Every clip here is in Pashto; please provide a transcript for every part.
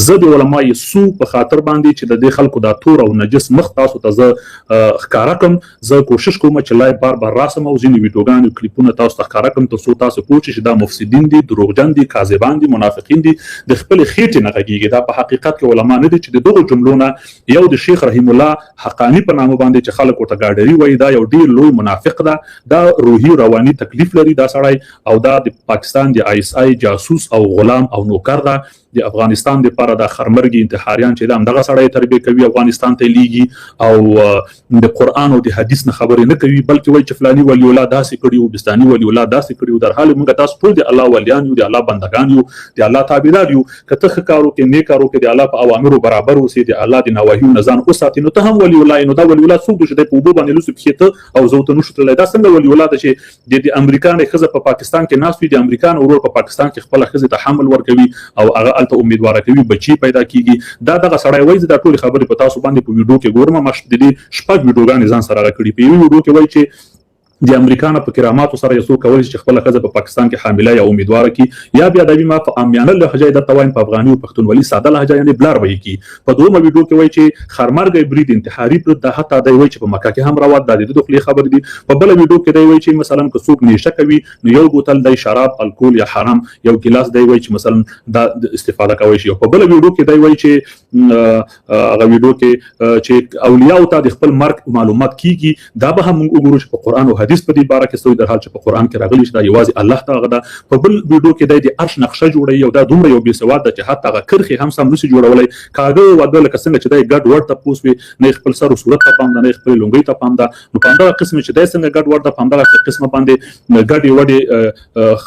زه د علماء سو په خاطر باندې چې د دې خلکو دا تور او نجس مخ تاسو ته زه ښکاره کم، زه کوشش کوم چې live بار بار راسم او ځینې ویډیوګانې او کلیپونه تاسو ته ښکاره کم، تر څو تاسو پوه شئ چې دا مفسدین دي، دروغجن دي، کاذبان دي، منافقین دي، د خپلې خېټې نه غږیږي. دا په حقیقت کې علما نه دي چې د دغو جملو نه یو د شیخ رحیم الله حقانی په نامه باندې چې خلک ورته ګاډري وایي، دا یو ډیر لوی منافق ده، دا روحي رواني تکلیف لري دا سړی، او دا د پاکستان د آی اس آی جاسوس او غلام او نوکر ده. د افغانستان د پاره د خرمرګي انتحاریان چې دا همدغه سړی تربیه کوي، افغانستان ته لیږي او د قرآن او د حدیث نه خبرې نه کوي، بلکې وایي چې فلانی ولی الله داسې کړي او بستانی ولی الله داسې کړي. در حال موږ تاسو ټول د الله ولیان یو، د الله بندگان یو، د الله تابعدار یو. که ته ښه کار وکړې، نیک کار وکړې، د الله په اوامرو برابر اوسې، د الله د نواهیو نه ځان وساتې، نو ته هم ولی الله یې. نو دا ولی الله څوک دی چې دی په اوبو باندې لوڅې پښې ته او زه ورته نشو تللی؟ دا څنګه ولی الله ده چې د امریکا نه ښځه په پاکستان کې ناست وي، د امریکا نه ورور په پاکستان کې خپله ښځې ته حمل ورکوي او هغه هلته امیدواره کوي، بچي پیدا کیږي؟ دا دغه سړی وایي. زه دا ټولې خبرې په تاسو باندې په ویډیو کې ګورم. ما د دې شپږ ویډیوګانې ځان سره راکړي. په یوې ویډیو کې وایي چې د امریکا نه په کراماتو سره یو څوک کولی شي چې خپله ښځه په پاکستان کې حامله یا امیدواره کړي. یا بیا دا ما په عامیانه لهجه درته وایم، په افغاني او پښتونولي ساده لهجه، یعنې بلار به یې کړي. په دویمه ویډیو کې وایي چې خرمرګی برید، انتحاري برید دا حتی دی وایي چې په مکه کې هم روا ده، د ده د خولې خبرې دي. په بله ویډیو کې دی وایي چې مثلا که څوک نیشه کوي نو یو بوتل دی شراب، الکول یا حرام یو ګیلاس دی وایي چې مثلا دا استفاده کوي شي. په بله ویډیو کې دی وایي چې هغه ویډیو کې چې اولیاء ته د خپل مرګ معلومات کیږي، دا به هم موږ وګورو چې په قرآن او حدیث په دې باره کې څه، در حال چې په قرآن کې راغلي چې دا یوازې الله ته هغه ده. په بل ویډیو کې دی د عرش نقشه جوړوي او دا دومره یو بې سواد ده چې حتی هغه کرښې هم سم نشي جوړولی. کاږه واږه لکه څنګه چې دی ګډ وډ ته پوس وي، نه خپل سر او صورت ته پام ده، نه خپل لونګۍ ته پام ده. نو په همدغه قسم چې دی څنګه ګډ وډ ده، په همدغه قسمه باندې ګډې وډې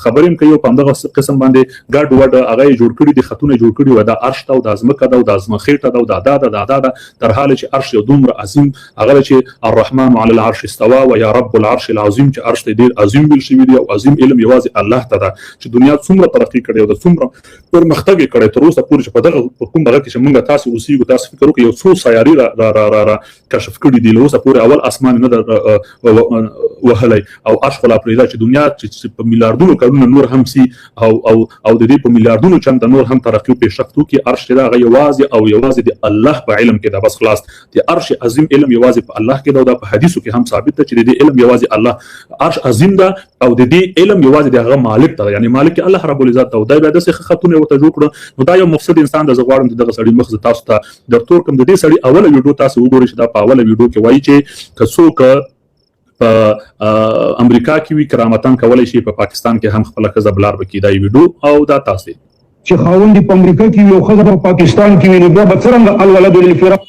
خبرې هم کوي او په همدغه قسم باندې ګډ وډ هغه یې جوړ کړي دي، خطونه جوړ کړي و، دا عرش ده او دا ځمکه ده او دا خېټه ده او دا دا ده دا دا ده، تر حاله چې عرش یو دومره عظیم هغه چې الرحمن علی العرش استوا و یا رب العرش العظیم، چې عرش ته ډیر عظیم ویل شوی دی او عظیم علم یوازې الله ته ده. چې دنیا څومره ترقي کړې او د څومره پرمختګ یې کړی تر اوسه پورې، چې په دغه په کوم دغه کې چې موږ تاسو اوسیږو، تاسو فکر وکړئ، یو څو سیارې را را را را, را کشف کړي دي. له اوسه پورې اول اسمان نه وهلی او عرش خو لا پرېږده، چې دنیا چې په میلیاردونو کلونه نور هم سي او او او د دې په میلیاردونو چنده نور هم ترقي او پیشرفت وکړي، عرش چې ده هغه یوازې او یوازې د الله په علم کې ده. بس خلاص، د عرش عظیم علم یوازې په الله کې ده او دا په حدیثو کې هم ثابت ده چې د دې علم یوازې الله، عرش عظیم ده او د دې علم یوازې د هغه مالک ته، یعنی مالک الله رب العزت ته. او دا بیا داسې خطونه ورته جوړ کړو. نو دا یو مفسد انسان ده. زه غواړم د دغه سړي مخ زه تاسو ته درتور کوم. د دې سړي اوله ویډیو تاسو وګورئ چې دا په اوله ویډیو کې وایي چې که څوک په امریکا کې وي، کرامتان کولای شي په پاکستان کې هم خپله ښځه بلار وکړي. دا ویډیو او دا تاسو چې خاوند په امریکا کې وي او ښځه په پاکستان کې وي، نو بیا به څرنګه الولد للفراش؟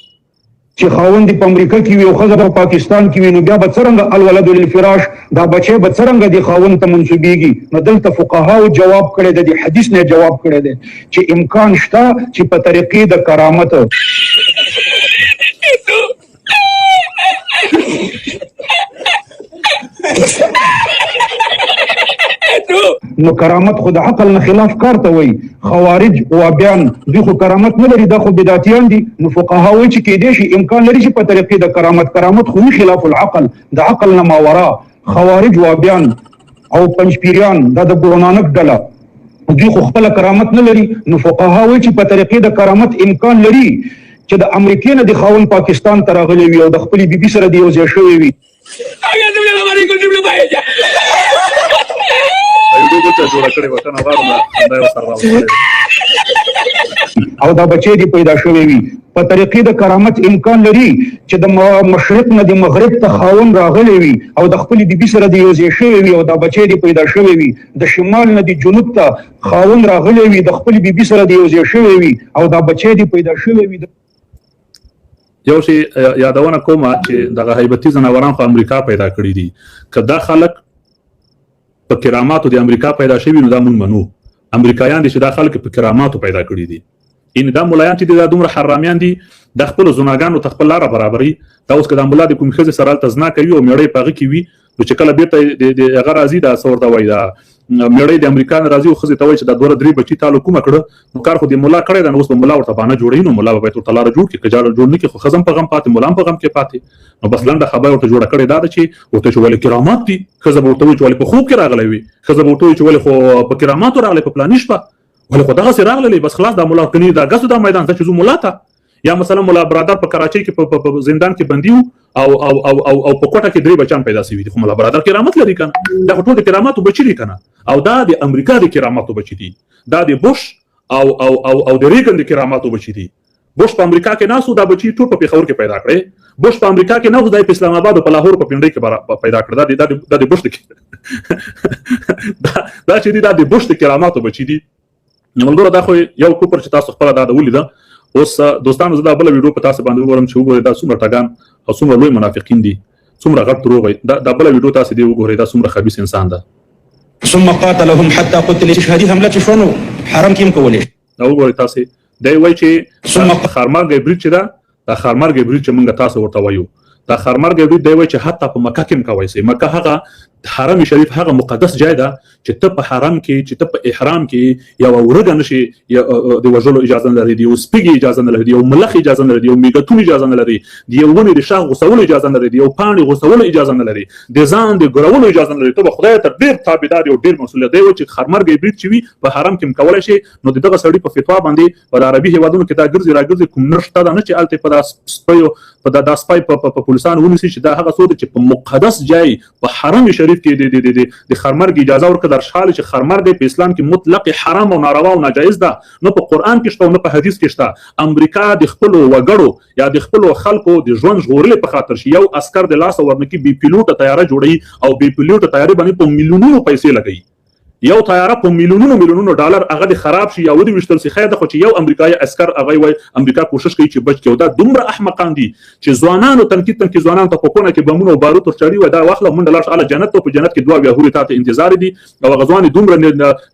چې خاوند په امریکا کې وي او ښځه په پاکستان کې وي، نو بیا به څرنګه الولد للفراش، دا بچی به څرنګه د خاوند ته منسوبیږي؟ نو دلته فقهاو جواب کړی دی، د حدیث نه جواب کړی دی چې امکان شته چې په طریقې د کرامت. نو کرامت خو د عقل نه خلاف کار ته وایي. خوارج وابیان دوی خو کرامت نه لري، دا خو بدعتیان دي. نو فقها وایي چې کېدای شي، امکان لري چې په طریقې د کرامت، کرامت خو خلاف العقل، د عقل نه ماورا. خوارج وابیان او پنځپیریان، دا د ګورو نانک ډله، دوی خو خپله کرامت نه لري. نو فقها وایي چې په طریقې د کرامت امکان لري چې د امریکې نه د خاوند پاکستان ته راغلی وي او د خپلې بیبي سره د یو ځای شوی وي. او دا بچی دی پیدا شوی وي. په طریقې د کرامت امکان لري چې د مشرق نه د مغرب ته خاوند راغلی وي او د خپلې بیبي سره د یو ځای شوی وي او دا بچی دی پیدا شوی وي. د شمال نه د جنوب ته خاوند راغلی وي، د خپلې بیبي سره د یو ځای شوی وي او دا بچی دی پیدا شوی وي. یو شی یادونه کوم چې دغه هیبتي ځناوران خو امریکا پیدا کړي دي. که دا خلک په کراماتو د امریکا پیدا شوي، نو دا مونږ منو، امریکایان دي چې دا خلک په کراماتو پیدا کړي دي. ان دا ملایان چې دا دومره حرامیان دي، د خپل زناګانو ته خپل لاره برابري. دا اوس که دا ملا د کوم ښځې سره هلته زنا کوي او میړی په هغه کې وي، نو چې کله بیرته د هغه راځي، دا څه ورته وایي، دا میړی د امریکا نه راځي او ښځې ته وایي چې دا دوه درې بچي تا له کومه کړه؟ نو کار خو د ملا کړی ده، نو اوس به ملا ورته بانه جوړوي. نو ملا به باید ورته لاره جوړ کړي. که جاړه جوړ نه کړي، خو ښځه هم په غم پاتې، ملا هم په غم کې پاتې. نو بس لنډه خبره ورته جوړه کړې دا ده چې ورته چې ولې کرامات دي، ښځه به ورته وایي چې ولې په خوب کې راغلی وي، ښځه به ورته وایي چې ولې خو په کراماتو راغلی په پلاني شپه. ولې خو دغسې راغللې بس خلاص دا ملا کني دا ګسو دا میدان ځه چې ځو ملا ته. یا مثلا ملا برادر په کراچۍ کې په زندان کې بندي او او او او او په کوټه کې درې بچان پیدا شوي دي، خو ملا برادر کرامت لري کنه، دا خو ټول د کراماتو بچي دي کنه، او دا د امریکا د کراماتو بچي دي، دا د بوش او او او او د ریګن د کراماتو بچي دي. بوش په امریکا کې ناسو، دا بچي ټول په پېښور کې پیدا کړي. بوش په امریکا کې نه، دا په اسلام آباد او په لاهور په پنډۍ کې پیدا کړ. دا د دا د بوش د دا چې دي دا د بوش د کراماتو بچي دي. ملګرو دا خو یو کوپر چې تاسو خپله دا ولیده. اوس دوستانو زه دا بله ویډیو په تاسو باندې وګورم چې وګورئ دا څومره ټګان او څومره لوی منافقین دي، څومره غټ دروغ وایي. دا بله ویډیو تاسو دې وګورئ، دا څومره خبیث انسان ده. ثم قاتلهم حتى قتل. استشهادي حمله چې شوه نو حرم کې هم کولی شي. دا وګورئ تاسو، دی وایي چې خرمرګی برید چې ده، دا خرمرګی برید چې موږ تاسو ورته وایو، دا خرمرګی برید دی وایي چې حتی په مکه کې هم کوی سي. مکه هغه حرم شریف هغه مقدس جای ده چې ته په حرم کې، چې ته په احرام کې یوه ورګه نشي د وژلو اجازه نه لري، د یو سپیګي اجازه نه لري، د یو ملخ اجازه نه لري، د یو میږتون اجازه نه لري، د یو ونې د شاخ غوڅولو اجازه نه لري، د یو پاڼې غوڅولو اجازه نه لري، د ځان د ګرولو اجازه نه لري. ته به خدای ته ډېر تابعدار یو ډېر مسؤلیت دی چې خرمرګی برید چې وي په حرم کې هم کولی شي. نو د دغه سړي په فتوا باندې په عربي هېوادونو کې دا ګرځي راګرځي، کوم نرخ شته دا نه چې هلته په دا سپیو په دا سپی په پولیسانو ونیسي چې دا هغه څوک دی چې په مقدس جای په حرم شریف کې د خرمرګ اجازه ورکړه. در شال چې خرمرګ په اسلام کې مطلق حرام او ناروا او ناجایز ده، نه په قرآن کې شته او نه په حدیث کې شته. امریکا د خپلو وګړو یا د خپلو خلکو د ژوند ژغورلې په خاطر چې یو عسکر د لاسه ورنکي بې پیلوټه طیاره جوړوي او بې پیلوټه طیارې باندې په میلیونونو پیسې لګوي. یو طیاره په میلیونونو میلیونونو ډالر هغه د خراب شي یا ودې ویشتل شي، خیر ده، خو چې یو امریکایي عسکر هغه وایي امریکا کوشش کوي چې بچ کړي. او دا دومره احمقان دي چې ځوانانو تنکي تنکي ځوانانو ته په کونه کې بمونه او باروت ورچړي وایي دا واخله منډه لاړ شه هله جنت ته، په جنت کې دوه بیا هورې تا ته انتظار دي. او هغه ځوان یې دومره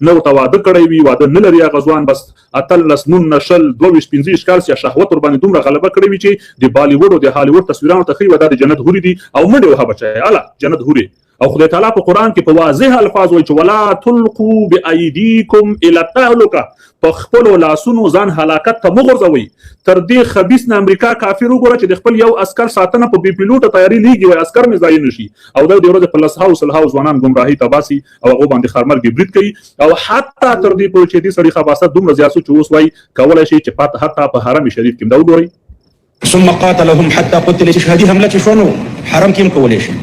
نه ورته واده کړی وي، واده نه لري هغه ځوان، بس 18 19 20 22 25 کال یا شهوت ورباندې دومره غلبه کړې وي چې د بالیوډ او د هالیوډ تصویرانو ته ښیي وایي دا د جنت هورې دي او منډې وهه بچی هله جنت هورې. او خدای تعالی په قرآن کې په واضح الفاظ وایي چې ولا تلقوا بأیدیکم الی التهلکه، په خپلو لاسونو ځان هلاکت ته مه غورځوئ. تر دې خبیث نه امریکا کافر وګوره چې د خپل یو عسکر ساتنه په بې پیلوټه تیاري لیږي، وایي عسکر مې ضایع نه شي. او دا د ورځې په لسهاو سلهاو ځوانان ګمراهۍ ته باسي او هغو باندې خرمرګي برید کوي. او حتی تر دې پورې چې دې سړي خباثت دومره زیات شو چې اوس وایي کولی شي چې پاته حتی په حرم شریف کې. دا وګورئ. ثم قاتلهم حتى قتل. استشهادي حمله چې شوه نو حرم کې هم کولی شي.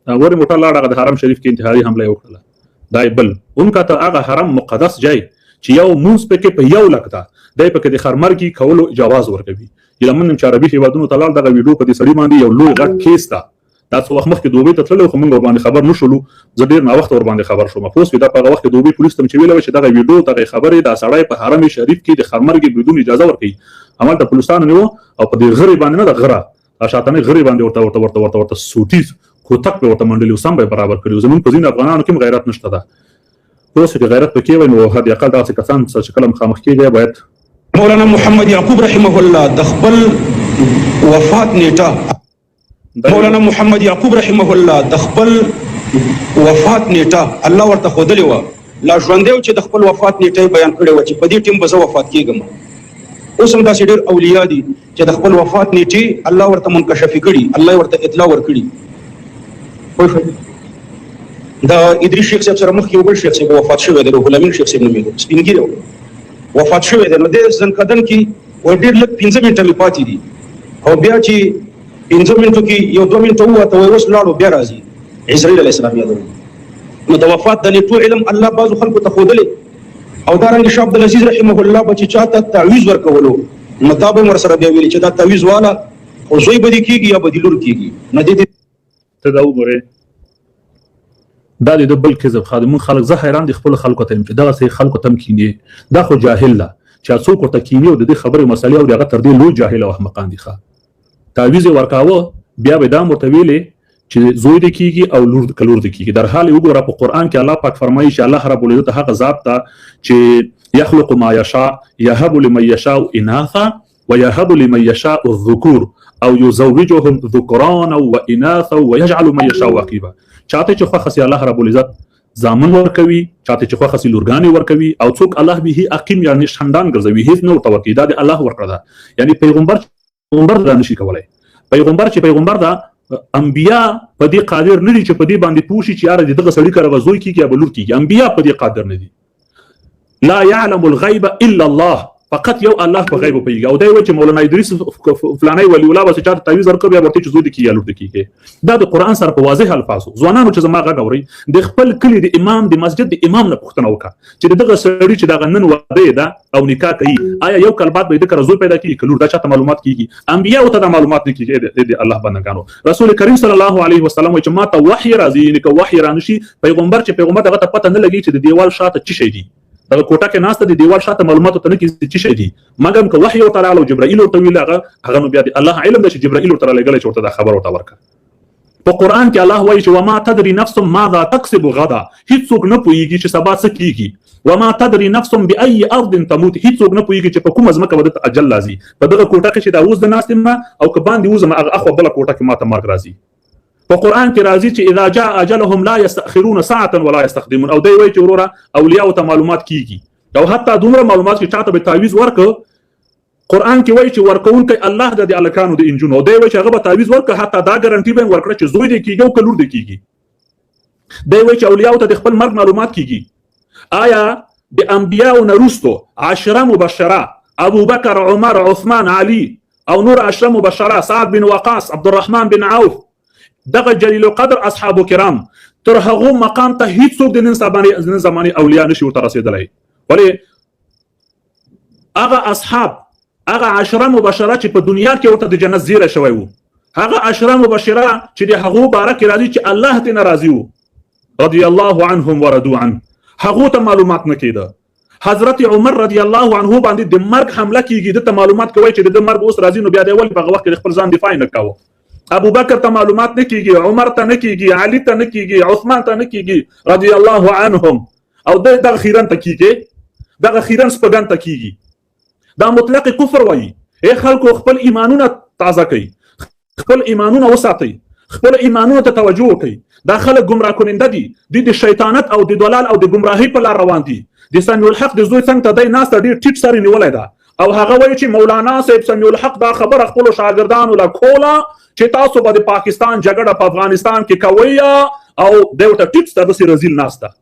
ورې موټر لاړ، هغه د حرم شریف کې انتحاري حمله یې وکړله. دا یې بل هم کاته هغه حرم مقدس جای چې یو مونځ پکې په یو لک ده، دی پکې د خرمرګي کولو جواز ورکوي. هیله مند یم چې عربي هېوادونو ته لاړ، دغه ویډیو په دې سړي باندې یو لوی غټ کیس ده. دا څه وخت مخکې دوبۍ ته تللی خو موږ ورباندې خبر نه شولو، زه ډېر ناوخته ورباندې خبر شوم. پوه شوې، دا په هغه وخت کې دوبۍ پولیس ته مې چې ویلی وه چې دغه ویډیو دغه خبرې دا سړی په حرم شریف کې د خرمرګي بریدونو اجازه ورکوي. همالته پولیسانو نیوه او په دې غرې باندې نه، د غره دا شاتنۍ غرې باندې ورته ورته ورته ورته ورته سوټي کوتک به ورته منډلي او سم به یې برابر کړي. زمونږ په ځینو افغانانو کې هم غیرت نشته ده. پوه شوې، که غیرت پکې وای نو حد اقل داسې کسان سره چې کله مخامخ کېږي باید. مولانا محمد یعقوب رحمه الله د خپل وفات نیټه، مولانا محمد یعقوب رحمه الله د خپل وفات نیټه الله ورته ښودلې وه، لا ژوندی و چې د خپل وفات نیټه یې بیان کړې وه چې په دې ټیم به زه وفات کېږم. اوس هم داسې ډېر اولیا دي چې د خپل وفات نیټې الله ورته منکشفې کړي، الله یې ورته اطلاع ورکړي. پوه شوئ؟ د ادریس شیخ صاحب سره مخکې یو بل شیخ صاحب وفات شوی دی، روح الامین شیخ صاحب نومېده، سپین ږیری و، وفات شوی دی. نو دی ځنکدن کې وایي ډېر لږ 5 منټه مې پاتې دي، او بیا چې 5 منټو کې یو 2 منټه ووته وایي اوس لاړو بیا راځي. عزرایل علیه السلام یادوي. نو د وفات د نیټو علم الله بعضو خلکو ته ښودلی. او دا رنګ شاه عبدالعزیز رحمه الله به چې چاته تعویذ ورکولو نو دا به هم ورسره بیا ویلي چې دا تعویذ واله خو زوی به دې کېږي یا به دې لور کېږي. نو دې ته دا وګورې، دا د بل کذب ښه دی. مونږ خلک، زه حیران دي خپلو خلکو ته یم چې دغسې خلکو ته هم کینې. دا خو جاهل ده چې څوک ورته کینې او د دې خبرې مسئلې اوري، هغه تر دې لوی جاهل او احمقان دي. ښه تعویذ یې ورکاوه، بیا به دا هم ورته ویلې چې زوی دې کېږي او لور کلور دې کېږي. در حال یې وګوره په قرآن کې الله پاک فرمایي چې الله رب العزت هغه ذات ته چې یخلق ما یشاء یهب لمن یشاء اناثا ويهب لمن يشاء الذكور او يزوجهم ذكرانا واناثا ويجعل من يشاء عقيما. چاته چې خوښه سي الله رب العزت زامن ورکوي، چاته چې خوښه سي لورګانې ورکوي، او څوک الله به عقیم یعنی شندان ګرځوي، هیڅ نه ورته ورکوي. دا د الله ورکړه ده. یعنی پیغمبر دا نشي کولای. پیغمبر چې پیغمبر ده، انبیا په دې قادر نه دي چې په دې باندې پوه شي چې یاره د دغه سړي کره به زوی کېږي یا به لور کېږي. انبیا په دې قادر نه دي. لا يعلم الغيب الا الله، فقط یو الله په غیب پوهیږي. او دی وایي چې مولانا ادریس فلانی ولی الله بس چاته تعویذ ورکړ، بیا ورته چې زوی دې کیږي یا لور دې کیږي. دا د قرآن سره په واضح الفاظو. ځوانانو چې زما غږ اورئ، د خپل کلي د امام، د مسجد د امام نه پوښتنه وکړه چې دغه سړي چې دغه نن واده ده او نکاح کوي، آیا یو کال بعد به د کره زوی پیدا کیږي که لور؟ دا چاته معلومات کیږي؟ انبیاء ته دا معلومات نه کیږي. د الله بندګانو، رسول کریم صلی الله علیه وسلم وایي چې ما ته وحی راځي، یعنې که وحی رانشي، پیغمبر چې پیغمبر دغه ته پته نه لګي چې د دیوال شاته څه شی دي. دغه کوټه کې ناسته د دیوال شاته معلوماتو ته نه کیږي چې شی دي، مګر که وحی ورته راغله او جبرائیل ورته ویل، هغه نو بیا د الله علم ده چې جبرائیل ورته رالېږلی چې ورته دا خبر ورته ورکړه. په قرآن کې الله وایي چې وما تدري نفس ماذا تکسب غدا، هیڅوک نه پوهیږي چې سبا څه کیږي. وما تدري نفس بأي ارض تموت، هیڅوک نه پوهیږي چې په کومه ځمکه به ده ته اجل راځي. په دغه کوټه کې چې دا اوس د ناست یم او که باندې وځم هغه اخوا بله کوټه کې ماته مرګ راځي. په قرآن کې راځي چې اذا جاء اجلهم لا يستأخرون ساعة ولا يستقدمون. او دی وایي چې وروره اولیاء ته معلومات کیږي، او حتی دومره معلومات چې چاته به تعویذ ورکړ، قرآن کې وایي چې ورکوونکی الله د دې هلکانو د انجونو، او دی وایي چې هغه به تعویذ ورکړ، حتی دا ګارانټي به یې ورکړه چې زوی دې کیږي او که لور دې کیږي. دی وایي چې اولیاء ته د خپل مرګ معلومات کیږي. آیا د انبیاء نه وروسته عشره مبشره، ابو بکر، عمر، عثمان، علي او نور عشره مبشره، سعد بن وقاص، عبدالرحمن بن عوف، دغه جلیل القدر اصحاب کرام، تر هغو مقام ته هیڅوک د نن زمانې اولیاء نشي ورته رسېدلی؟ ولې هغه اصحاب، هغه عشره مبشره چې په دنیا کې ورته د جنت زیری شوی وو، هغه عشره مبشره چې د هغو باره کې راځي چې الله ترې نه راضي وو، رضی الله عنهم ورضوا عنه، هغو ته معلومات نه کېده. حضرت عمر رضی الله عنه باندې د مرګ حمله کیږي، ده ته معلومات کوي چې د ده مرګ اوس راځي، نو بیا دی ولې په هغه وخت کې د خپل ځان دفاع نه کاوه؟ ابو بکر ته معلومات نه کیږي، عمر ته نه کیږي، علي ته نه کیږي، عثمان ته نه کیږي رضی الله عنهم، او دغه خیرن ته کیږي، دغه خیرن سپګن ته کیږي. دا مطلق کفر وایي. ای خلکو، خپل ایمانونه تازه کړئ، خپل ایمانونه وساتئ، خپل ایمانونو ته توجه وکړئ. دا خلک ګمراه کننده دي، دوی د شیطانت او د دلال او د ګمراهۍ په لار روان دي. د سمیع الحق د زوی څنګ ته دی ناسته، ډېر ټیټ سر یې نیولی ده، او هغه وایي چې مولانا صاحب سمیع الحق دا خبره خپلو شاګردانو له کوله چې تاسو به د پاکستان جګړه په افغانستان کې کوئ، او دی ورته ټیټ سر داسې رزیل ناسته.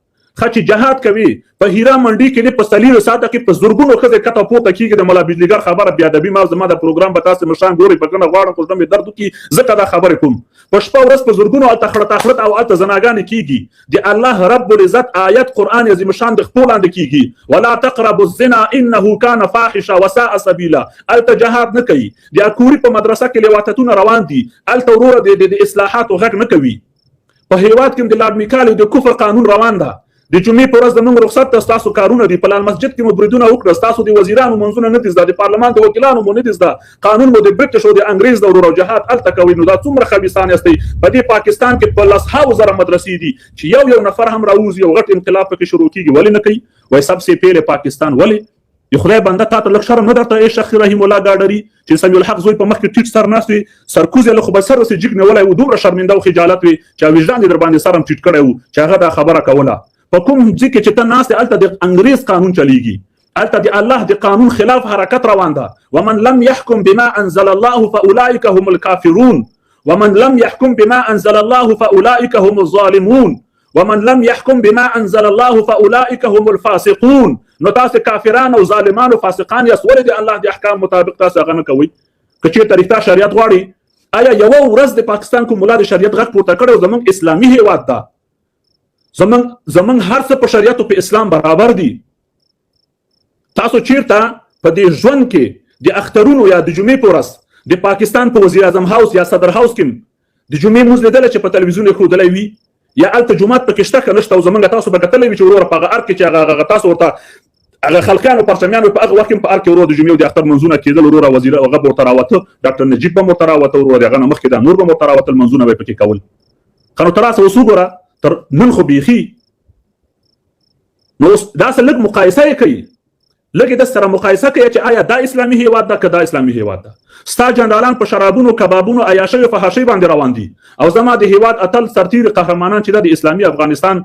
ښه چې جهاد کوي په هیرا منډي کې په څلېرو ساعته کې په زرګونو ښځې کته پورته کېږي. د ملا بجلیګر خبره بې ادبي، ما زما د پروګرام به تاسې مشران ګورئ، بښنه غواړم خو زړه مې درد وکړي ځکه دا خبرې کوم. په شپه ورځ په زرګونو هلته خړته خړت او هلته زناګانې کېږي. د الله رب العزت آیت قرآن عظیم شان د خپو لاندې کېږي، ولا تقربوا الزنا انه کان فاحشه وساء سبیلا. هلته جهاد نه کوي. د اکوري په مدرسه کې لواطتونه روان دي، هلته وروره د اصلاحاتو غږ نه کوي. په هیواد کې د لارډ میکالي د کفر قانون روان ده. د جمعې په ورځ زموږ رخصت ته ستاسو کارونه دي، په لال مسجد کې مو بریدونه وکړه، ستاسو د وزیرانو منځونه نه دي زده، د پارلمان د وکیلانو مو نه دي زده، قانون مو د برټش او د انګریز د ورور او جهاد هلته کوئ. نو دا څومره خبیثان یاستئ. په دې پاکستان کې په لسهاو زره مدرسې دي چې یو یو نفر هم راووځي او غټ انقلاب پکې شروع کیږي، ولې نه کوي؟ وایي سب سې پهلې پاکستان. ولې؟ د خدای بنده تا ته لږ شرم نه درته ای شیخ رحیم الله ګاډري چې سمیع الحق زوی په مخ کې ټیټ سر ناست وي، سرکوز یې له خو به سر رسې جګ نیولی و، دومره شرمنده او خجالت وي چې وجدان یې در باندې سر هم ټیټ کړی و چې هغه دا خبره کوله. په کوم ځای کې چې ته ناست یې هلته د انګریز قانون چلیږي، هلته د الله د قانون خلاف حرکت روان ده. ومن لم يحكم بما انزل الله فاولئک هم الكافرون، ومن لم يحكم بما انزل الله فاولئک هم الظالمون، ومن لم يحكم بما انزل الله فاولئک هم الفاسقون. نو تاسو کافران او ظالمان او فاسقان یاست، ولې د الله د احکام مطابق تاسو هغه نه کوئ؟ که چېرته رښتیا شریعت غواړي، آیا یوه ورځ د پاکستان کوم ملا د شریعت غږ پورته کړی؟ زمونږ اسلامي هیواد ده، زمونږ هر څه په شریعت او په اسلام برابر دي. تاسو چیرته په دې ژوند کې د اخترونو یا د جمعې په ورځ د پاکستان په وزیر اعظم هاوس یا صدر هاوس کې د جمعې لمونځ لیدلی چې په تلویزیون یې ښودلی وي، یا هلته جومات پکې شته که نشته؟ او زمونږ تاسو به کتلی وي چې وروره په هغه ارګ کې چې هغه تاسو ورته هغه خلقیانو پرچمیانو په هغه وخت کې په ارګ کې وروره د جمعې او د اختر لمونځونه کېدل، وروره وزیر هغه به ورته راوته، ډاکټر نجیب به ورته راوته، وروره د هغه نه مخکې دا نور به ورته راوتل، لمونځونه به یې پکې کول. ښه نو ته راسه اوس وګوره تر نن خو بیخي نو اوس داسې لږ مقایسه یې کوي، لږ یې داسې سره مقایسه کوي چې آیا دا اسلامي هیواد ده که دا اسلامي هیواد ده. ستا جنرالان په شرابونو، کبابونو، عیاشیو، فحاشۍ باندې روان دي، او زما د هیواد اتل سرتیري قهرمانان چې دا د اسلامي افغانستان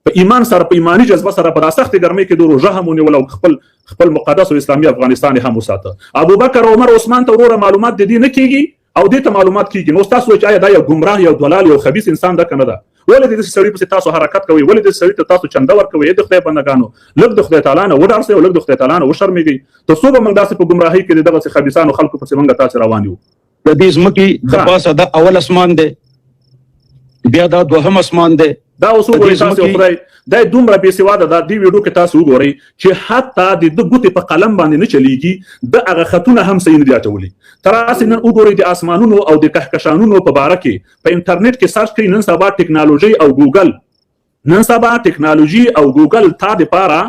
په ایمان سره، په ایماني جذبه سره په دا سختې ګرمۍ کې د روژه هم ونیول او خپل مقدس او اسلامي افغانستان یې هم وساته. ابوبکر، عمر، عثمان ته وروره معلومات د دې نه کېږي، او دې ته معلومات کیږي. نو تاسو چې آیا دا یو ګمراه، یو دلال، یو خبيث انسان ده کنه ده؟ ولې د دې سړي پسې تاسو حرکت کوئ؟ ولې دې سړي ته تاسو چنده ورکوئ؟ د خدای بندګانو، لږ د خدای تعالی نه وډار سئ او لږ د خدای تعالی نه وشرمېږئ، تر څو به موږ داسې په ګمراهۍ کې د دغسې خبیثانو خلکو پسې موږ تاسې روان یو؟ د دې ځمکې د پاسه دا اول اسمان دی، بیا دا دوهم اسمان دی. دا اوس وګورئ تاسو، خدای دا دومره بې سواده ده. دې ویډیو کې تاسو وګورئ چې حتی د ده ګوتې په قلم باندې نه چلیږي، د هغه خطونه هم صحیح نه دي اچولي. تر نن وګورئ د اسمانونو او د کهکشانونو په باره کې په انټرنیټ کې سرچ کړئ. نن سبا ټکنالوژي او ګوګل، نن سبا ټکنالوژي او ګوګل تا دپاره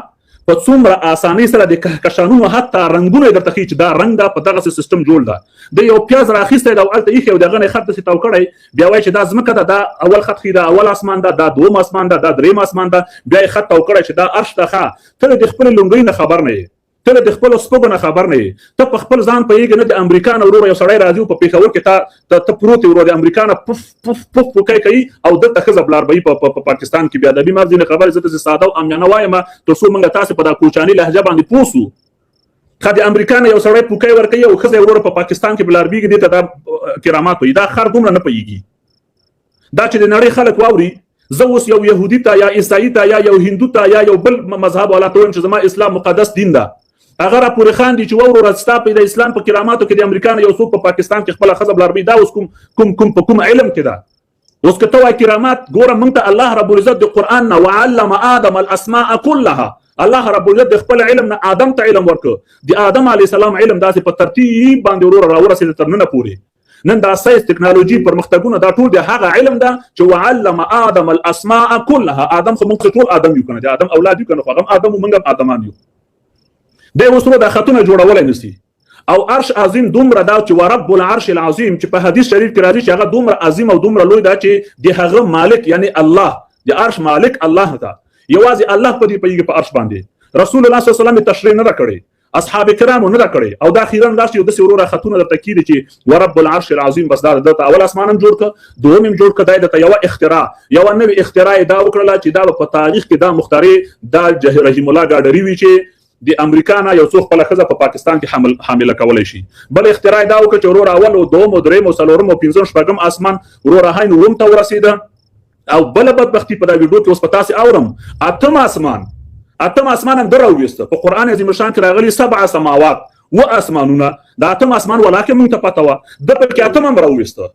په څومره اسانۍ سره د کهکشانونو حتی رنګونه یې درته ښیي چې دا رنګ ده، په دغسې سیستم جوړ ده. د یو پیاز راخیستی ده او هلته ایښی او د هغه نه یې خط داسې تاو کړی، بیا وایي چې دا ځمکه ده، دا اول خط ښیي، دا اول اسمان ده، دا دوم اسمان ده، دا دریم اسمان ده، بیا یې خط تاو کړی چې دا عرش ده. ښه، ته د خپلې لونګۍ نه خبر نه یې، ته د خپلو سپږو نه خبر نه یې، ته په خپل ځان پوهېږې نه. د امریکا نه وروره یو سړی راځي او په پېښور کې تا ته پروت یې وروره، د امریکا نه پف پف پف پوکی کوي او دلته ښځه بلاربوي په پاکستان کې. بیا ادبي ما ځینې خبرې زه داسې ساده او عامیانه وایم تر څو موږ تاسې په دا کوچاني لهجه باندې پوه سو. ښه، د امریکا نه یو سړی پوکی ورکوي او ښځه یې وروره په پاکستان کې بلاربېږي، دې ته دا کرامات وایي. دا خر دومره نه پوهېږي. دا چې د نړۍ خلک واوري، زه اوس یو یهودي ته یا عیسايي ته یا یو هندو ته یا یو بل مذهب والا ته وایم چې زما اسلام مقدس دین ده، هغه را پورې خاندي چې وروره ستا په د اسلام په کراماتو کې د امریکا نه یو څوک په پاکستان کې خپله ښځه بلاربي، دا اوس کوم کوم کوم په کوم علم کې ده؟ اوس که ته وایې کرامات، ګوره موږ ته الله رب العزت د قرآن نه وعلم آدم الاسماء كلها، الله رب العزت د خپل علم نه آدم ته علم ورکړ. د آدم علیه السلام علم داسې په ترتیب باندې وروره راورسېده تر ننه پورې. نن دا ساينس، ټکنالوژي، پرمختګونه، دا ټول د هغه علم ده چې وعلم آدم الاسماء كلها. آدم خو موږ ټول آدم یو کنه، د آدم اولاد یو کنه، خو هغه آدم موږ هم آدمان یو. دی اوس دا خطونه جوړولی نسی. او عرش عظیم دومره دا چې ورب العرش العظیم چې په حدیث شریف کې راځي چې هغه دومره عظیم او دومره لوی ده چې د هغه مالک یعنی الله، د عرش مالک الله ده، یوازې الله په دې پوهېږي په عرش باندې. رسول الله صلی الله علیه وسلم تشریح نه ده کړې، اصحاب کرامو نه ده کړې. او دا خیرن راشي یو داسې وروره خطونه درته کېږي چې ورب العرش العظیم، بس دا درته اول اسمان هم جوړ کړ، دوم هم جوړ کړ. دا یې درته یوه اختراع، یوه نوې اختراع یې دا وکړله چې دا به په تاریخ کې دا مخترع دا رحیم الله ګاډري وي چې د امریکا نه یو څوک خپله ښځه په پاکستان کې حامله کولی شي. بل اختراع دا وکړه چې وروره اول او دوم او دریم او څلورم او پنځم شپږم اسمان وروره هاین اووم ته ورسېده. او بله بدبختي په دا ویډیو کې اوس په تاسې اورم، اتم اسمان، اتم اسمان هم ده راوویسته. په قرآن عظیم الشان کې راغلي سبع سماوات و اسمانونه، د اتم اسمان ولاکه مونږ ته پته وه، ده پکې اتم هم راوویسته.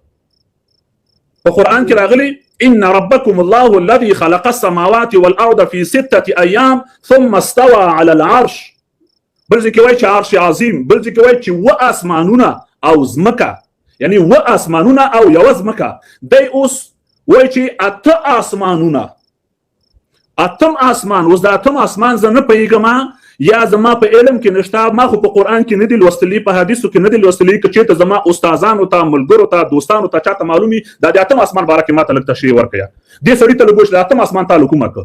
په قرآن کې راغلي إن ربكم الله الذي خلق السماوات والأرض في 6 أيام ثم استوى على العرش. بل ځای کې وایي چې عرش عظیم، بل ځای کې وایي چې و اسمانونه او ځمکه، یعنی و اسمانونه او یوه ځمکه. دی اوس وایي چې اته اسمانونه، اتم اسمان. اوس د اتم اسمان زه نه پوهېږم، یا زما په علم کې نشته، ما خو په قرآن کې نه دي لوستلي، په حدیثو کې نه دي لوستلي. که چېرته زما استادانو ته، ملګرو ته، دوستانو ته چاته معلومي دا د اتم اسمان باره کې ما ته لږ تشریح ورکړه. دې سړي ته لږ ووایه چې د اتم اسمان تا له کومه کړ؟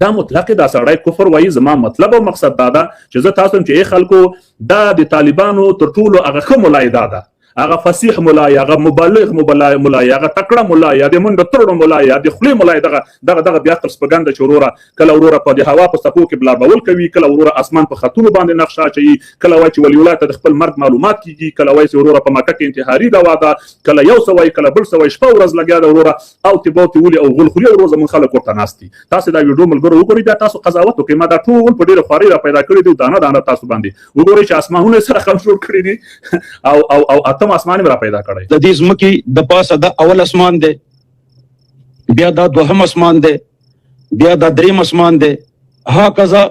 دا مطلق دا سړی کفر وایي. زما مطلب او مقصد دا ده چې زه تاسو چې ای خلکو، دا د طالبانو تر ټولو هغه ښه ملا دا ده، هغه فصیح ملا، هغه مبلغ ملا، هغه تکړه ملا، د منډه ترړو ملا، د خولې ملا، دغه دغه دغه بیا عقل سپګنده چې وروره کله وروره په د هوا په څپو کې بلاربول کوي، کله وروره اسمان په خطونو باندې نقشه اچوي، کله وایي چې ولي الله ته د خپل مرګ معلومات کیږي، کله وایي چې وروره په مکه کې انتحاري دوا ده، کله یو څه وایي، کله بل څه وایي، شپه ورځ لګیا ده وروره او تې بوتې ولي او غول خوري. وروره زموږ خلک ورته ناست دي. تاسې دا ویډیو ملګرو وګورئ، بیا تاسو قضاوت وکړئ. ما دا ټول په ډېره خوارۍ را پیدا کړي دي، دانه دانه تاسو باندې وګورئ چې اسمانونه یې سره خم جوړ کړي دي او او او اتم اسمان یې را پیدا کړی. د دې ځمکې د پاسه دا اول اسمان دی، بیا دا دوهم اسمان دی، بیا دا دریم اسمان دی، هکذا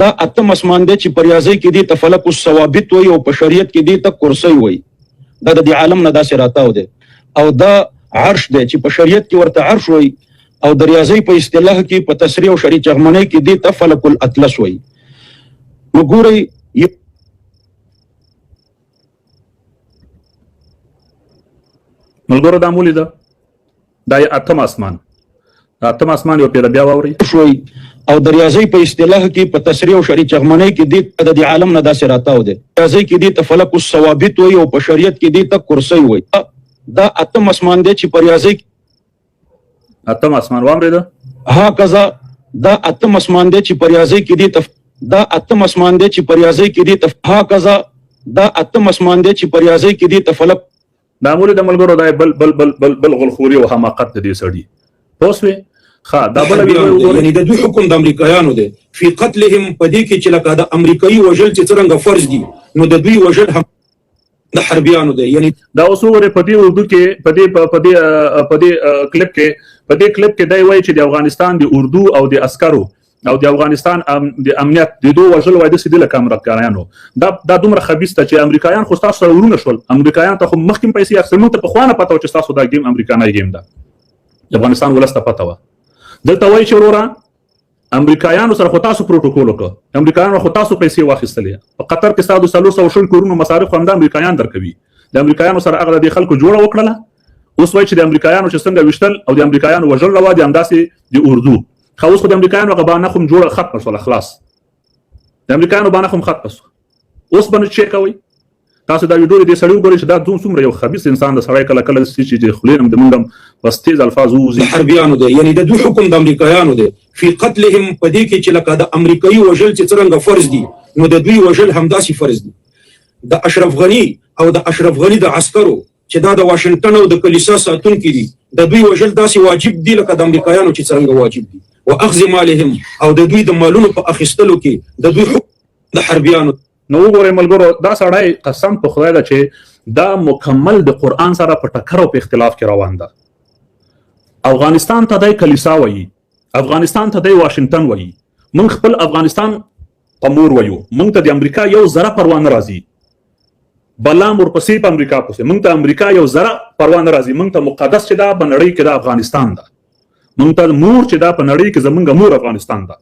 دا اتم اسمان دی چې په ریاضۍ کې دې ته فلک الثوابت وایي او په شریعت کې دې ته کرسۍ وایي. دا د دې عالم نه داسې راتاو دی. او دا عرش دی چې په شریعت کې ورته عرش وایي او د ریاضۍ په اصطلاح کې په تصریح او شریعت چغمنۍ کې دې ته فلک الاطلس وایي. نو ګورئ ملګرو دا مو لیده، دا یې اتم اسمان، دا اتم اسمان یو پیره بیا واورئ. شوی او د ریاضۍ په اصطلاح کې په تصریح او شریعت چغمنۍ کې دې د دې عالم نه داسې راتاو دی. ریاضۍ کې دې ته فلک الثوابت وایي او په شریعت کې دې ته کرسۍ وایي. دا اتم اسمان دی چې په ریاضۍ اتم اسمان واورېده. هکذا دا اتم اسمان دی چې په ریاضۍ کې دې ته دا اتم اسمان دی چې په ریاضۍ کې دې ته هکذا دا اتم اسمان دی چې په ریاضۍ کې دې ته فلک دا مولې د ملګرو دا بل بل بل بل بل غلخوري او حماقت د دې سړي پوه شوې؟ ښه دا بله ویډیو وګورئ. یعنی د دوی حکم د امریکایانو دی فی قتلهم په دې کې چې لکه د امریکایي وژل چې څرنګه فرض دي نو د دوی وژل هم د حربیانو دی یعنی دا اوس وګورئ په دې اردو کې په دې په دې په دې کلیپ کې په دې کلیپ کې دی وایي چې د افغانستان د اردو او د عسکرو او د افغانستان د امنیت د دوه وژل وای د سیدی لکه امریکایانو. دا دا دومره خبيث ته چې امریکایان خو تاسو سره ورونه شول، امریکایان ته خو مخکې پیسې اخیستل، موږ ته پخوا نه پته و چې تاسو دا ګیم امریکانای ګیم ده، د افغانستان ولس ته پته وه. دلته وایي چې وروره امریکایانو سره خو تاسو پروتوکول وکړ، امریکایانو خو تاسو پیسې واخیستلې، په قطر کې ستاسو 420 کورونو مصارف خو همدا امریکایان درکوي، د امریکایانو سره هغه د خلکو جوړه وکړله. اوس وایي چې د امریکایانو چې څنګه ویشتل او د امریکایانو وژل روا دي همداسې د اردو. خو اوس خو د امریکایانو هغه بانه خو جوړه ختمه شوله، خلاص د امریکایانو بانه خو ختمه شوه. اوس به نو څه کوئ تاسو؟ دا ویډیو دې سړی وګورئ چې دا څومره یو خبيث انسان د سړی کله کله چې د خولې نه د موږ هم بس تیز الفاظ ووځي. حربیانو دی یعنی د دوی حکم د امریکایانو دی فی قتلهم په دې کې چې لکه د امریکایي وژل چې څرنګه فرض دي نو د دوی وژل همداسې فرض دي. د اشرف غني او د اشرف غني د عسکرو چې دا د واشنګټن او د کلیسا ساتونکي دي د دوی وژل داسې واجب دي لکه د امریکایانو چې څرنګه واجب دي. و اخذ مالهم او د دوی د مالونو په اخیستلو کې د دوی حکم د حربیانو. نو وګورئ ملګرو دا سړی قسم په خدای ده چې دا مکمل د قرآن سره په ټکر او په اختلاف کې روان ده. افغانستان ته دی کلیسا وایي، افغانستان ته دی واشنګټن وایي، موږ خپل افغانستان په مور وایو، موږ ته د امریکا یو ذره پروا نه راځي، بلا مور پسې په امریکا پسې، موږ ته امریکا یو ذره پروا نه راځي، موږ ته مقدس چې دا په نړۍ کې دا افغانستان ده، موږ ته مور چې دا په نړۍ کې زمونږ مور افغانستان ده.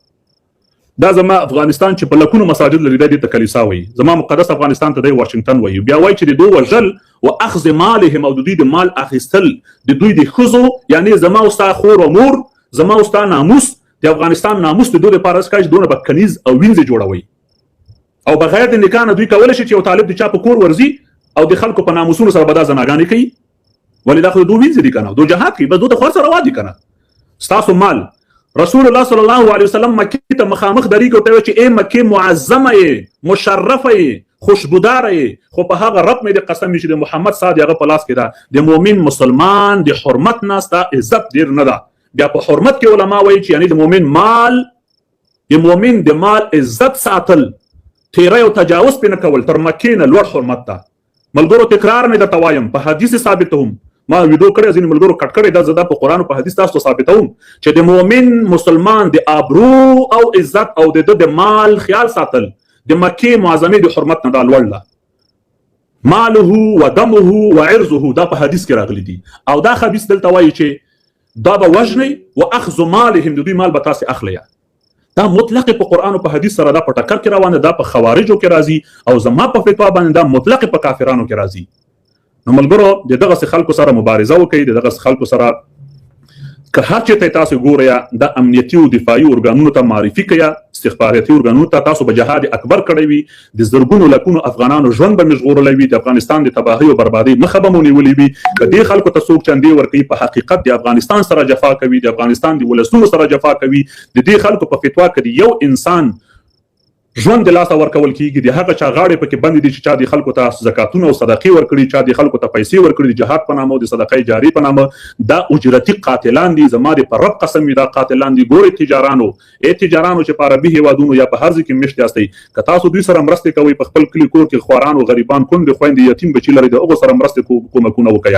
دا زما افغانستان چې په لکونو مساجد لري دا دې ته کلیسا وایي، زما مقدس افغانستان ته دی واشنګټن وایي. بیا وایي چې د دوی وژل و اخذ مالهم او د دوی د مال اخیستل د دوی د ښځو، یعنی زما او ستا خور او مور، زما او ستا ناموس، د افغانستان ناموس د دوی لپاره څه چې دونه به کنیز او وینځې جوړوي. او بغیر د نکاح نه دوی کولی شي چې یو طالب د چا په کور ورځي او د خلکو په ناموسونو سره به دا زناګانې کوي، ولې دا خو د دوی وینځې دي که نه، دوی جهاد کوي، بس دوی ته خو هر څه روا دي که نه. ستاسو مال رسول الله صلی الله علیه وسلم مکې ته مخامخ درېږي او ته وایي چې ای مکې معظمه یې، مشرفه یې، خوشبوداره یې، خو په هغه رب مې د قسم وي چې د محمد ساه د هغه په لاس کې ده، د مؤمن مسلمان د حرمت نه ستا عزت ډېر نه ده. بیا په حرمت کې علما وایي چې یعنی د مؤمن مال، د مؤمن د مال عزت ساتل، تیری او تجاوز پې نه کول تر مکې نه لوړ حرمت ده. ملګرو تکرار مې درته وایم، په حدیث ثابتوم، ما ویډیو کړې ځینې ملګرو کټ کړې ده، زه دا په قرآن او په حدیث تاسو ته ثابتوم چې د مؤمن مسلمان د آبرو او عزت او د ده د مال خیال ساتل د مکې معظمې د حرمت نه دا لوړ ده. ماله و دمه و عرضه دا په حدیث کې راغلي دي. او دا خبیث دلته وایي چې دا به وژنئ و اخذ مالهم، د دوی مال به تاسې اخلئ. دا مطلق په قرآن او په حدیث سره دا په ټکر کې روانه، دا په خوارجو کې راځي او زما په فتوا باندې دا مطلق په کافرانو کې راځي. نو ملګرو د دغسې خلکو سره مبارزه وکړئ، د دغسې خلکو سره که هر چېرته تاسو ګورئ دا امنیتي او دفاعي ارګانونو ته معرفي کړئ، استخباراتي ارګانونو ته. تاسو به جهاد اکبر کړی وي، د زرګونو لکونو افغانانو ژوند به مې ژغورلی وي، د افغانستان د تباهۍ او بربادۍ مخه به مو نیولې وي. که دې خلکو ته څوک چندې ورکوي په حقیقت د افغانستان سره جفا کوي، د افغانستان د ولسونو سره جفا کوي. د دې خلکو په فتوا کې د یو انسان ژوند د لاسه ورکول کیږي، د هغه چا غاړې پکې بندې دي چې چا د خلکو ته زکاتونه او صدقې ورکړي، چا د خلکو ته پیسې ورکړي د جهاد په نامه او د صدقې جاري په نامه. دا اجرتي قاتلان دي، زما د په رب قسم وي دا قاتلان دي. ګورئ تجارانو، ای تجارانو چې په عربي هیوادونو یا په هر ځای کې مېشت یاستئ، که تاسو دوی سره مرستې کوئ په خپل کلي کور کې خواران او غریبان کونډې خویندې یتیم بچي لرئ، د هغو سره مرستې کومکونه وکړئ.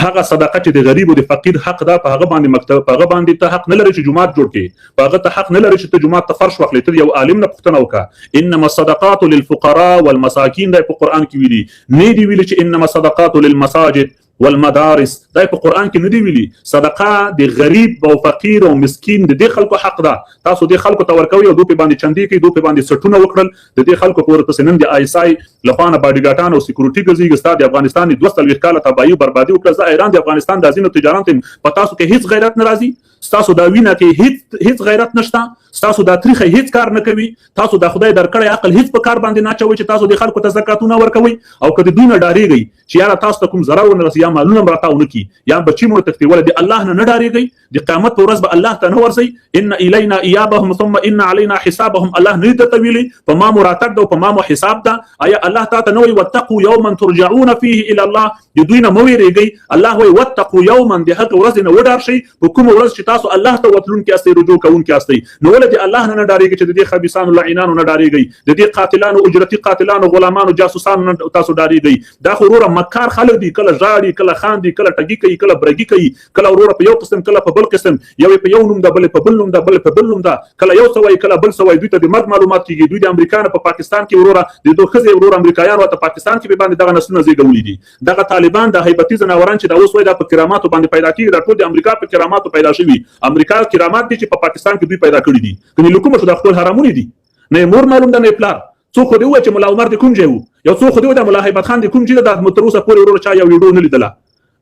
هغه صدقه چې د غریب او د فقیر حق ده په هغه باندې مکتب، په هغه باندې ته حق نه لرې چې جومات جوړ کړې، په هغه ته حق نه لرې چې ته جومات ته فرش واخلې. ته یو عالم نه پوښتنه وکړه، انما الصدقات للفقراء والمساکین، دا په قرآن کې ویلي نه دی ویلي چې انما الصدقات للمساجد والمدارس، دا په قرآن کې نه دی ویلي. صدقه د غریب او فقیر او مسکین د دې خلکو حق ده، تاسو دې خلکو ته ورکوئ او دوی پې باندې چندې کوي، دوی پې باندې څټونه وکړل. د دې خلکو په ورپسې نن د آی اس آی له خوا نه باډیګارډان او سکیورټي ګرځېږي. ستا د افغانستان د 42 کاله تباهي او بربادي وکړه. زه حیران د افغانستان د ځینو تجارانو ته یم، په تاسو کې هیڅ غیرت نه راځي. ستاسو دا وینه کې هیڅ هیڅ غیرت نشته، ستاسو دا تریخه هیڅ کار نه کوي، تاسو دا خدای درکړی عقل هیڅ په کار باندې نه اچوي چې تاسو د خلکو ته زکاتونه ورکوي. او که د دوی نه ډارېږئ چې یاره تاسو ته کوم ضرر ونه رسي، یا مالونه مو راتاو نه کړي، یا بچي مو تښتېولی، د الله نه نه ډارېږئ، د قیامت په ورځ به الله ته نه ورځئ. ان الینا ایابهم ثم ان علینا حسابهم، الله نه درته ویلي په ما مو راتګ ده او په ما مو حساب ده. آیا الله تا ته نه وایي واتقوا یوما ترجعون فیه الی الله؟ د دوی نه مه وېرېږئ. الله وایي واتقوا یوما، د هغې ورځې نه وډار شئ په کومه ورځ چې تاسو الله ته وتلونکي یاستئ، رجوع کوونکي یاستئ. نو ولې د الله نه نه ډارېږئ چې د دې خبیثانو لعینانو نه ډارېږئ، د دې قاتلانو، اجرتي قاتلانو، غلامانو، جاسوسانو نه تاسو ډارېږئ؟ دا خو وروره مکار خلک دي، کله ژاړي، کله خاندي، کله ټګي کوي، کله برګي کوي، کله وروره په یو قسم، کله په بل قسم، یو یې په یو نوم ده، بل یې په بل نوم ده، بل په بل نوم ده، کله یو څه وایي، کله بل څه وایي. دوی ته د مرګ معلومات کېږي. دوی د امریکا نه په پاکستان کې وروره د دوی ښځې وروره امریکایانو ته پاکستان کې به باندې دغه نسلونه زېږولي دي. دغه طالبان، د هیبتي ځناوران چې دا اوس وایي دا په کراماتو باندې پیدا کېږي، دا ټول د امریکا په کراماتو پیدا شوي. امریکا کرامات دي چې په پاکستان کې دوی پیدا کړي دي. کني له کومه شو؟ دا خپل حراموني دي، نه یې مور معلوم ده نه یې پلار. څوک خو دې ووایي چې ملا عمر د کوم ځای وو، یو څوک خو دې ووایي دا ملا هیبت خان د کوم ځای ده. دا تر اوسه پورې وروره چا یو ویډیو نه لیدله.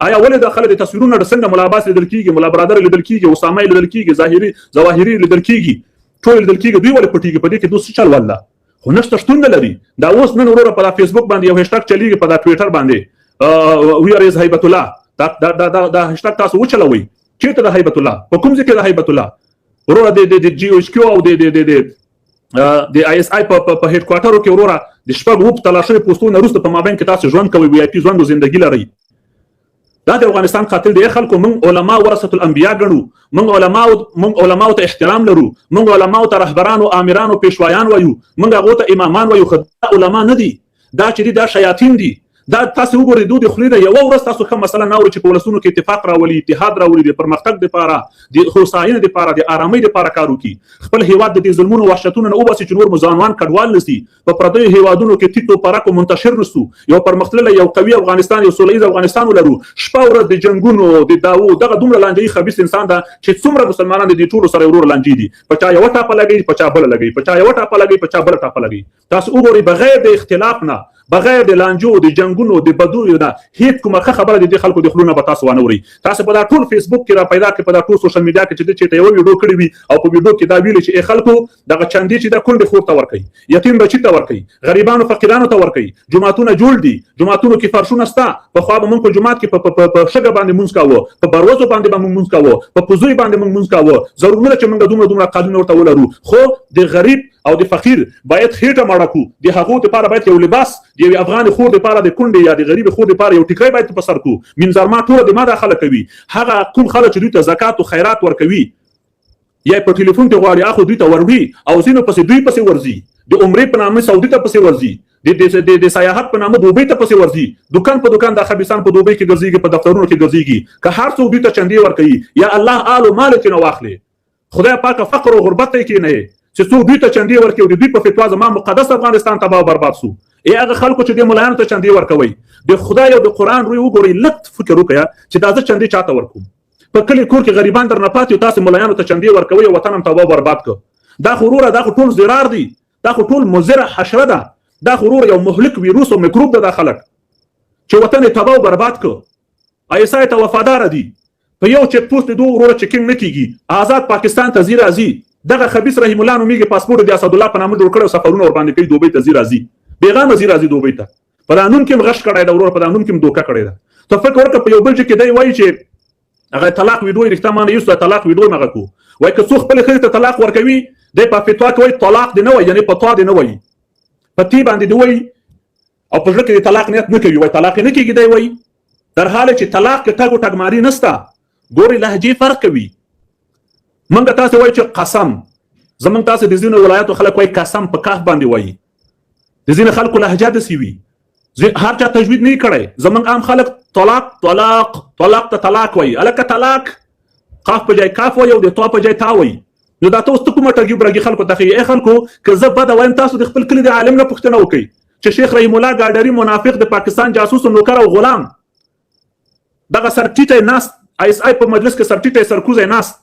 آیا ولې دا خلک د تصویرونه د څنګه ملا عباس لیدل کېږي، ملا برادر لیدل کېږي، اسامه لیدل کېږي، ظاهري ظواهري لیدل کېږي، ټول لیدل کېږي، دوی ولې پټېږي؟ په دې کې دوی څه چل والله خو نشته، شتون نه لري. دا اوس نن وروره په دا فیسبوک باندې یو هشټګ چلیږي، په دا ټویټر باندې وی ار از هیبت الله، دا دا دا دا, دا هشټګ تاسو وچلوئ. چیرته د هیبت الله، په کوم ځای کې د هیبت الله وروره؟ د د جی ایچ کیو او د د د د آی اس آی په په هډ کوارټرو کې وروره د شپږ وو تلاشي پوستو نه وروسته په مابین کې تاسو ژوند کوئ، وی آی پی ژوند او زندگی لرئ. دا د افغانستان قاتل دی. خلکو موږ علما ورثه الانبیا ګڼو، موږ علما ته احترام لرو، موږ علما ته رهبرانو، آمرانو، پیشوایان وایو، موږ هغو ته امامان وایو، خو دا علما نه دي، دا چې دي دا شیاطین دي. دا تاسو وګورئ، دوی د خولې نه یوه ورځ تاسو ښه مسله نه اورئ چې په ولسونو کې اتفاق راولي، اتحاد راولي، د پرمختګ دپاره، د هوساینې دپاره، د آرامۍ دپاره کار وکړي، خپل هیواد د دې ظلمونو وحشتونو نه وباسي چې نور مو ځانوان کډوال نه سي، په پردیو هیوادونو کې تیتو پرکو منتشر نه سو، یو پرمختللی، یو قوي افغانستان، یو سوله ییز افغانستان ولرو. شپه ورځ د جنګونو د داوو دغه دومره لانجهیي خبیث انسان ده چې څومره مسلمانان د دې ټولو سره ورور لانجې دي، په چا یوه ټاپه لګوي، په چا بله لګوي، په چا یوه ټاپه لګوي، په چا بله ټاپه لګوي. تاسو وګورئ، بغیر د اختلاف نه، بغیر د لانجو، د جنګونو، د بدویو نه هیڅ کومه ښه خبره د دې خلکو د خولو نه به تاسو وانه ورئ. تاسو په دا ټول فیسبوک کې را پیدا کړئ، په دا ټول سوشل میډیا کې چې د چېرته یوه ویډیو کړې وي او په ویډیو کې دا ویلي چې ای خلکو دغه چندې چې دا کونډې خور ته ورکوي، یتیم بچي ته ورکوي، غریبانو فقیرانو ته ورکوي، جوماتونه جوړ دي، جوماتونو کې فرشونه سته. پخوا به موږ په جومات کې په شګه باندې مونځ کاوه، په بروزو باندې به موږ مونځ کاوه، په پوزوی باندې موږ مونځ کاوه. ضرور نه ده چې موږ دومره دومره قانون ورته ولرو، خو د غریب او د فقیر باید خېټه مړه کو، د هغو دپاره باید یو لباس، د یوې افغانې خور دپاره، د کونډې یا د غریبې خور دپاره یو ټیکری باید په سر کو. مینځرما ټوله د ما دا خلک کوي. هغه کوم خلک چې دوی ته زکات او خیرات ورکوي یا په ټلیفون کې غواړي، اخو دوی ته وروړي او ځینو پسې دوی پسې ورځي، د عمرې په نامه سعودي ته پسې ورځي، د د سیاحت په نامه دوبۍ ته پسې ورځي، دکان په دکان دا خبیثان په دوبۍ کې ګرځيږي، په دفترونو کې ګرځيږي. که هر څوک دوی ته چندې ورکوي، یا الله آل و مال ترې نه واخلې، خدای پاک فقر او غربت ته یې کېنوې چې څوک دوی ته چندې ورکوي او د دوی په فتوا زما مقدس افغانستان تباه او برباد سو. ای هغه خلکو چې دې ملایانو ته چندې ورکوئ، د خدای او د قرآن روی وګورئ، لږ فکر وکړئ چې دا زه چندې چاته ورکوم. په کلي کور کې غریبان درنه پاتې او تاسو ملایانو ته چندې ورکوئ او وطن هم تباه او برباد کړ. دا خو وروره دا خو ټول ضرار دی، دا خو ټول مضره حشره ده، دا خو وروره یو مهلک ویروس او میکروب ده. دا خلک چې وطن یې تباه او برباد کړ، آی اس آی ته وفادار دي، په یو چیک پوسټ د دوه وروره چیکینګ نه کیږي، آزاد پاکستان ته ځي راځي. دغه خبیث رحیم الله نومیږي، پاسپورټ د اسدالله په نامه جوړ کړی او سفرونه ورباندې کوي، دوبۍ ته ځي راځي، بیغامه ځي راځي دوبۍ ته. په دا نوم کې هم غش کړی ده وروره، په دا نوم کې هم دوکه کړې ده. ته فکر وکړه، په یو بل ځای کې دی وایي چې هغه طلاق ویډیو یې رښتیا ما نه یوسته، طلاق ویډیو مې هغه کو وایي که څوک خپلې ښځې ته طلاق ورکوي، دی په فتوا کې وایي طلاق دې نه وایي، یعنې په تا دې نه وایي، په تی باندې دې وایي او په زړه کې د طلاق نیت نه کوي، وایي طلاق نه کېږي دی وایي، در حال چې طلاق کې ټګ او ټګماري نسته. ګورې لهجې فرق کوي. موږ تاسو وایي چې قسم، زمونږ تاسو د ځینو ولایاتو خلک وایي قسم په کاف باندې وایي، د ځینو خلکو لهجه داسې وي، هر چا تجوید نه کړی. زمونږ عام خلک طلاق طلاق طلاق ته طلاق وایي، هلکه طلاق قاف په ځای کاف وایي او د تا په ځای تا وایي. نو دا ته اوس ته کومه ټګي برګي خلکو ته ښیې؟ ای خلکو، که زه بده وایم تاسو د خپل کلي د عالم نه پوښتنه وکړئ چې شیخ رحیم الله ګاډري منافق، د پاکستان جاسوس، نوکر او غلام، دغه سرټیټی ناست آی اس آی په مجلس کې سرټیټی سرکوزی ناست،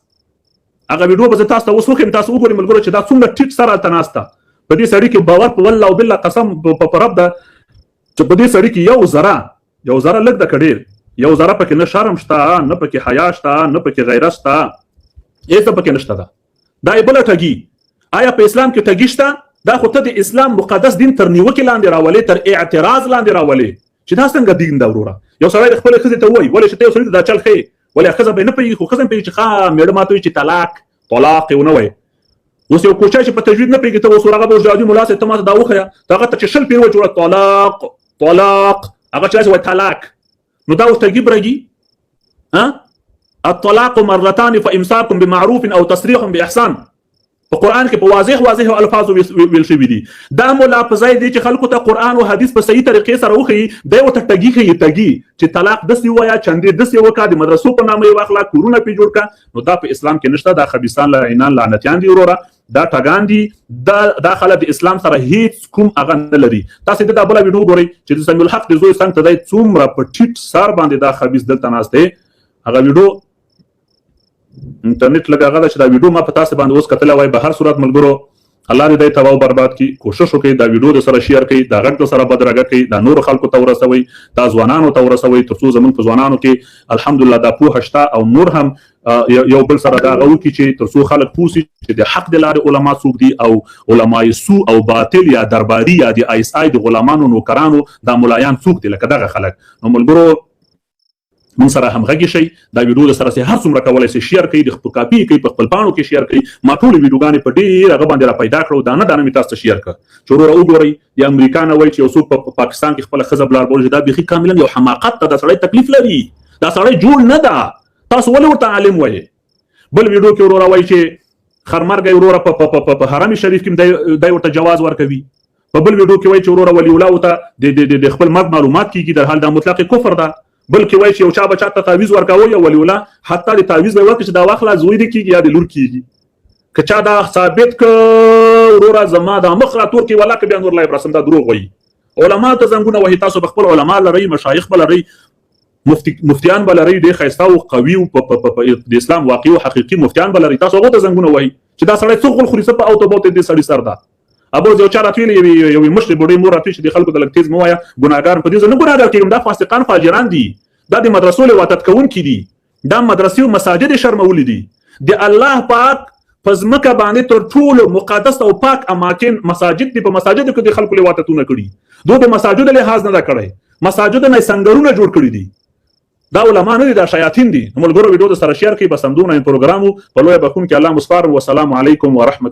هغه ویډیو به زه تاسو ته اوس وښیم، تاسو وګورئ ملګرو چې دا څومره ټیټ سر هلته ناست ده. په دې سړي کې باور په والله او بالله قسم په رب ده چې په دې سړي کې یو ذره، یو ذره لږ ده که ډېر، یو ذره پکې نه شرم شته، نه پکې حیا شته، نه پکې غیرت شته. هیڅ پکې نشته ده. دا یې بله ټګي. آیا په اسلام کې ټګي شته؟ دا خو ته د اسلام مقدس دین تر نیوکې لاندې راولې، تر اعتراض لاندې راولې چې دا څنګه دین ده وروره. یو سړی د خپلې ښځې ته ووایي ولې چې ته یو سړي ته دا چل ښیې، ولې ښځه به یې نه پوهېږي، خو ښځه هم پوهېږي چې ښه مېړه ماته وایي چې طلاق طلاق یې ونه وایي. اوس یو کوچی چې په تجوید نه پوهېږي، ته اوس ورغه به اوس جادي ملا صاحب ته ماته دا وښیه، ته هغه ته چې 20 پېر وایي چې وروره طلاق طلاق، هغه چې داسې وایي طلاق، نو دا اوس ټګي برګي. ها، الطلاق مرتان فامساک بمعروف او تصریح باحسان، په قرآن کې په واضح واضح الفاظو ویل شوي دي. دا مولا په ځای دی چې خلکو ته قرآن او حدیث په صحیح طریقې سره وښیي، دی ورته ټګي ښیي، ټګي چې طلاق داسې ووایه، چندې داسې وکړه، د مدرسو په نامه یې واخله، کورونه پرې جوړ کړه. نو دا په اسلام کې نشته. دا خبیثان لعینان لعنتیان دي وروره، دا ټګان دي، دا خلک د اسلام سره هیڅ کوم هغه نه لري. تاسې د دا بله ویډیو وګورئ چې د سمیع الحق د زوی څنګ ته دی، څومره په ټیټ سر باندې دا خبیث دلته ناست دی. هغه ویډیو انټرنیټ لږ هغه ده چې دا ویډیو ما په تاسو باندې اوس کتلی وای. به هر صورت ملګرو الله دې دی تباه او برباد کړي. کوشش وکړئ دا ویډیو د سره شیر کړئ، دا غږ د سره بدرګه کړئ، دا نورو خلکو ته ورسوئ، دا ځوانانو ته ورسوئ، تر څو زمونږ په ځوانانو کې الحمدلله دا پوهه شته او نور هم یو بل سره دا هغه وکړي چې تر څو خلک پوه سي چې د حق د لارې علما څوک دي او علمای سو او باطل یا درباري یا د آی اس آی د غلامانو نوکرانو دا ملایان څوک دي لکه دغه خلک. نو ملګرو مونږ سره همغږي شئ، دا ویډیو د سره سي هر څومره کولای سي شیر کړئ، د خپل کاپي کړئ، په خپل پاڼو کې شیر کړئ. ما ټول ویډیوګانې په ډېر هغه باندې را پیدا کړو، دانه دانه مې تاسو ته شیر کړ چې وروره وګورئ. د امریکا نه وایي چې یو څوک په پاکستان کې خپله ښځه بلار بولي، دا بیخي کاملا یو حماقت ده، دا سړی تکلیف لري، دا سړی جوړ نه ده، تاسو ولې ورته عالم وایئ؟ بل ویډیو کې وروره وایي چې خرمرګی وروره په حرم شریف کې دی ورته جواز ورکوي. په بل ویډیو کې وایي چې وروره ولی الله ته د خپل مرګ معلومات کیږي، در حال دا مطلق کفر ده. بلکې وایي چې یو چا به چا ته تعویذ ورکاوه یا ولی الله حتی د تعویذ به ورکړي چې دا واخله زوی دې کیږي یا د لور کیږي. که چا دا ثابت که وروره زما دا مخ را تور کړي والله که بیا نور لایف راسم، دا دروغ وایي. علما ته زنګونه وهي، تاسو به خپل علما لرئ، مشایخ به لرئ، مفتیان به لرئ، ډېر ښایسته او قوي او د اسلام واقعي او حقیقي مفتیان به لرئ، تاسو هغو ته زنګونه وهي چې دا سړی څه غول خوري، څه په او ته بوته دې سړي سر ده. ابو یو چا راته ویلي، یوې مشرې بوډۍ مور راته ویلي چې د خلکو ته لږ تېز مه وایه، ګناهګار په دې زه نه ګناهګار کېږم، دا فاسقان فاجران دي، دا د مدرسو لواطت کوونکي دي، دا مدرسې او مساجد یې شرمولي دي. د الله پاک په ځمکه باندې تر ټولو مقدس او پاک اماکن مساجد دي، په مساجدو کې د خلکو لواطتونه کړي، دوی د مساجدو لحاظ نه ده کړی، مساجدو نه یې سنګرونه جوړ کړي دي. دا علما نه دي، دا شیاطین دي. ملګرو ویډیو د سره شیر کړئ. بس همدومره پروګرام و. په لویه بخښونکي الله مو سپارم. والسلام علیکم ورحمت